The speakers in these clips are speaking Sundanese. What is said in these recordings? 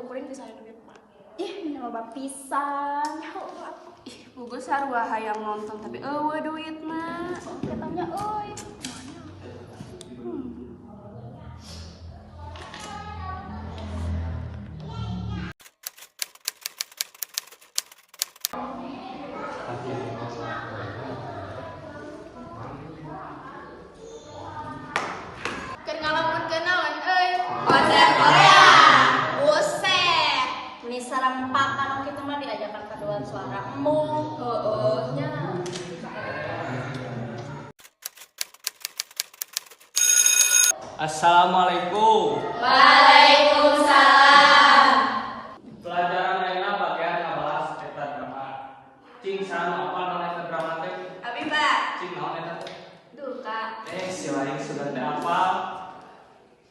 kuring geus aya duit mah. Ih, loba pisan. Ya Allah atuh. Ih, puguh sarua hayang nonton tapi eueuh duitna. Katanya euy. Keur ngalamunkeun naon euy? Konser Korea. Buset. Meni sarempakan kitu mah diajakan paduan suara embung. Heueuh nya. Assalamualaikum. Waalaikumsalam. Pelajaran ayeuna bagian ngabahas eta drama. Cing saha apa naon eta drama teh? Abi, Pak. Cing naon eta teh? Duka. Eh, si lain sudah teh apa?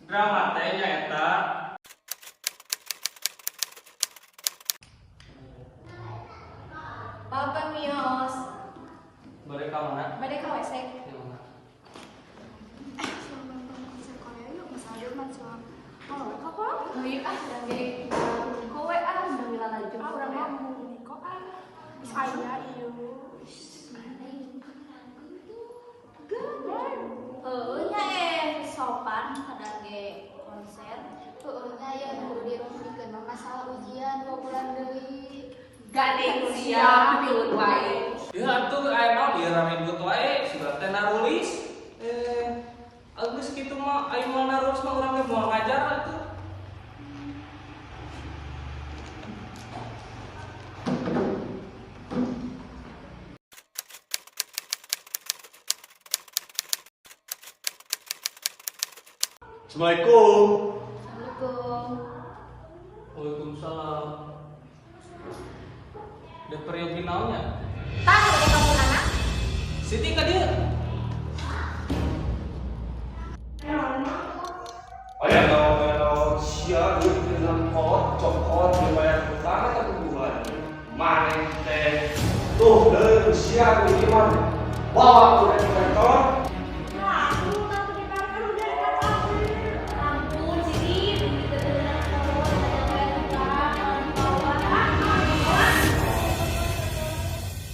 Drama teh nyaeta Papa mios. Bade ka mana? Bade ka WC. Di mana? Eh, soal nonton konser Korea yuk, masalah dia mah soal kalau ka kolot. Heuh ah, ge kowe ah udah lalajo. Ah, urang mah mau niko ah. Aya ieu. Heueuh nya sopan kadang ge konser. Heueuh nya ieu nu kudu dirumpikeun mah masalah ujian 2 bulan deui. Gading siap pilut wae. Ya atuh aya naon ieu ribut wae, sudah teh narulis. Eh, geus kitu mah aya mah narulis mah urang ge moal ngajar atuh. Assalamualaikum. Assalamualaikum. Waalaikumsalam. Da peryogi naon nya? Tah bade ka anak. Siti ka dieu. Aya naon sia duit dengan kolot cokot dibayar utang eta tubuhan. Maneh teh tuh deui sia duit ieu mah. Bawa ku detektor. Ampun, Siti,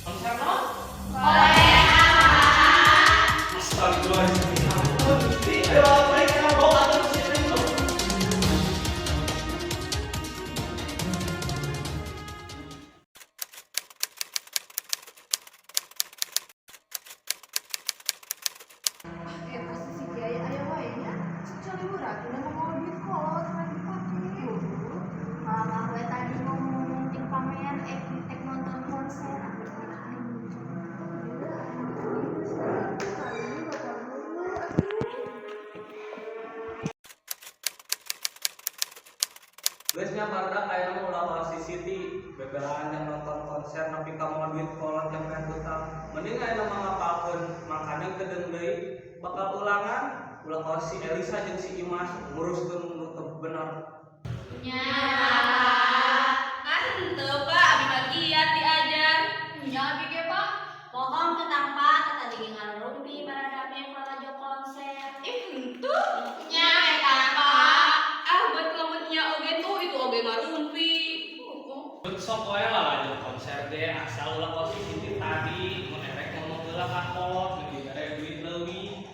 Konser naon? Astagfirullahaladzim. Ampun, Gusti. Ayo baik kana bawa atuh si teh. Eh, pasti si Kiai aya wae nya. Cari murah udah mau duit kolot lain dipake. Malah we tadi ngomong ting pamer ek ek nonton konser. Geus nya barudak ayeuna mah ulah ulah si Siti bebelaan yang nonton konser nepi ka moal duit kolot yang bayar hutang. Mending ayeuna mah ngapalkeun makane kedeung deui bakal ulangan ulah kawas si Elisa jeung si Imas nguruskeun nu teu bener. Nya. Ah, henteu Pak, abi mah giat diajar. Nya abi ge Pak. Bohong ketangpa tadi ge ngarumpi baradame lalajo konser. Ih, henteu. Nya eta Pak. Ah, buat lamunnya oge tuh itu oge ngarumpi. Sok wae lah lanjut konser deh asal ulah kawas si Siti tadi mun erek ngomong heula ka kolot mun dibere duit leuwih.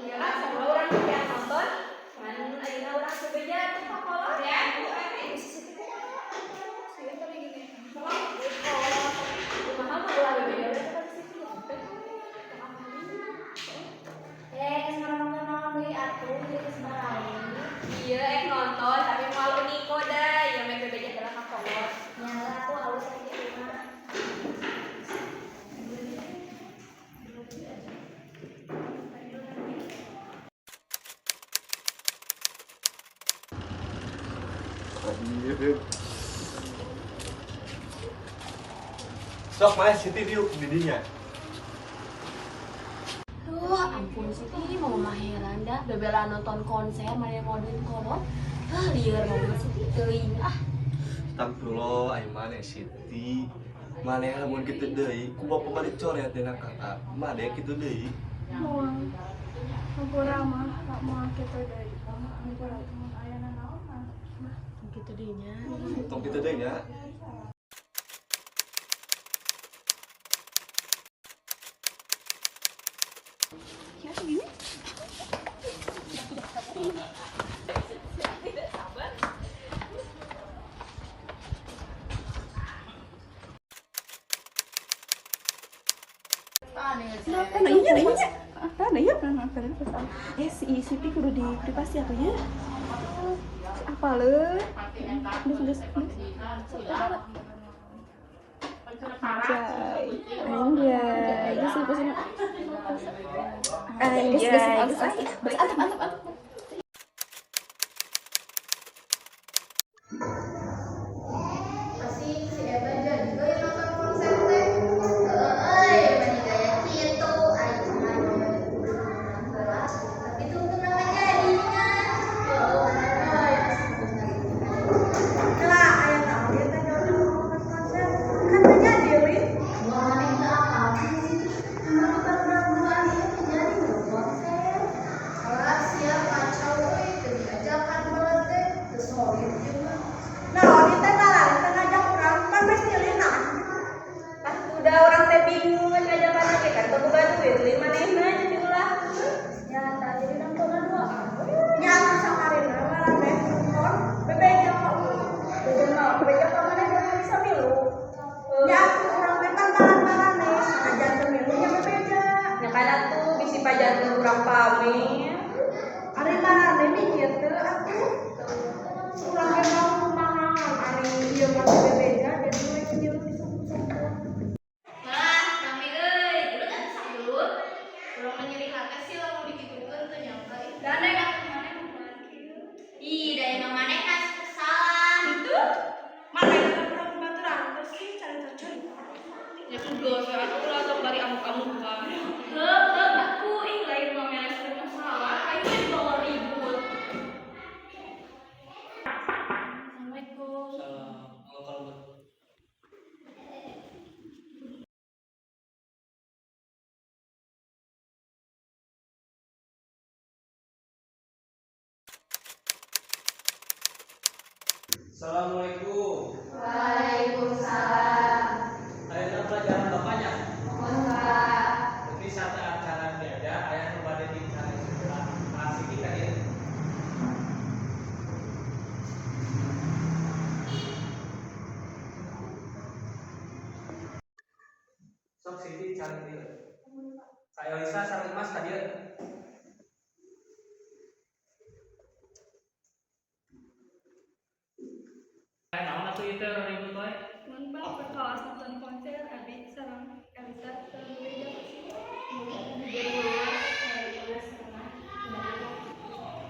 Ya, sama urang yang nonton. Kan ayeuna urang sebeja teh ka kolot. Ya, kumaha mah ulah bebeja we teh ka si Siti. Eh, geus ngaronongkeun naon deui atuh ieu geus barawi. Iya, ek nonton tapi malu niko dah, ya mek bebeja heula ka kolot. Nyala atuh alus lagi ieu mah. Sok mana Siti diuk di dinya. Duh, ampun Siti, mau mah heran dah bebelaan nonton konser mana mau duit kolot. Ah, lieur mah Siti teuing ah. Astagfirullah, ai maneh Siti. Maneh lamun kitu deui, ku bapak mah dicoret dina kakak. Maneh kitu deui. Moal. Hampura mah, moal kitu deui. Hampura mun aya nanaon mah. Kitu deui nya. Tong kitu deui nya. Ya gini. Tidak sabar. Nah, iya, iya. Nah, iya, nah, eh, si Siti kudu di privasi atuh nya. Apa le? Geus, geus, geus. Anjay. Anjay. Geus, geus, geus. Geus, geus, geus. Antep, antep, antep. Asik si Eba jadi we nonton konser teh. Heueuy, mani gaya kitu aing mah heula. Tapi tuh tenang aja jadinya. Heueuy, asik Lah, aya naon ieu teh nonton konser? Kan teu jadi, Lin. Gua maneh teu apal sih. Kumaha batur-baturan ieu teh jadi nu konser. Alah sia kacau euy, teu diajakan bae teh, teu solid ieu mah. Naon ieu teh nalari teh ngajak urang, pan geus nyelina. Ah, udah orang teh bingung ngajakan lagi kan teu boga duit lin manehna jadi ulah. Ya tah jadi nontonna duaan we. Nya atuh samarina maraneh nonton bebeja ka Beja mah, beja ka maneh da bisa milu. Nya atuh urang teh pan maraneh sanajan teu milu nya bebeja. Nya kan atuh bisi pajanten urang pamer. Ari maraneh mikir teu atuh. Urang ge mau kumaha ari ieu mah teu bebeja jadi we milu disebut-sebut. Malah rame euy, gelut atuh sagelut. Urang mah nyeri hate sih lamun dikitukeun teu nyangka ih. Gandeng atuh maneh mah kieu. Ih, da emang maneh kan salah. Itu Mana yang urang baturan terus sih cari-cari. nya geus we atuh ulah tong bari amuk-amukan. Heuh, heuh aku ih lain mah mereskeun masalah, aing teh dibawa ribut. Assalamualaikum. Salam. Kalau Assalamualaikum. Waalaikumsalam. Ayeuna pelajaran bapaknya. Mohon Pak. Jadi satu acara diajar aya nu bade dicari sebelah. Nah, Siti ka dieu. Sok Siti cari dieu. Ka Elisa sareng Mas ka dieu. Naon atuh ieu teh ribut wae? Mun bang berkawas nonton konser abi sareng Elisa sareng beja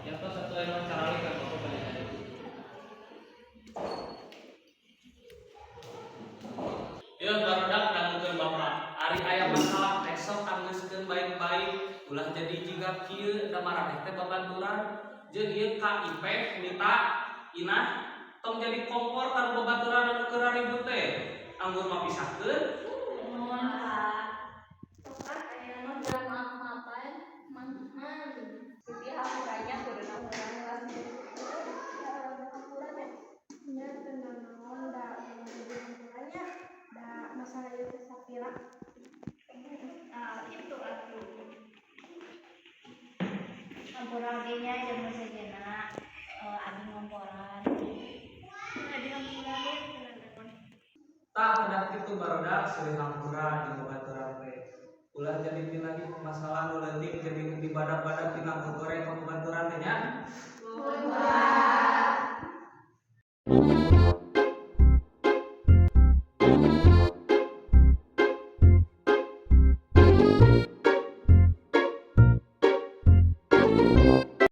Ya tos satu aya nu caralik kan bapak bade ka dieu. Ieu barudak dangukeun bapak. Ari aya masalah teh sok anggeuskeun baik-baik, ulah jadi jiga kieu da maraneh teh babaturan. Jeung ieu ka Ipeh Nita Inah tong jadi kompor ka babaturan anu keur ribut teh. Anggur mah pisahkeun. Mohon Pak. Kan aya mah bilang maaf-maafan, man. Siti hampuranya kudu urang lah. Nya teu nanaon da nya da masalah ieu teh sapira. Nah, itu atuh. Hampura oge nya jeung sejenna abi ngomporan. Adi hampura we teu nanaon. Tah kedah kitu barudak silih hampura jeung babaturan teh. Ulah jadi lagi masalah nu leutik jadi dibadak-badak tina goreng.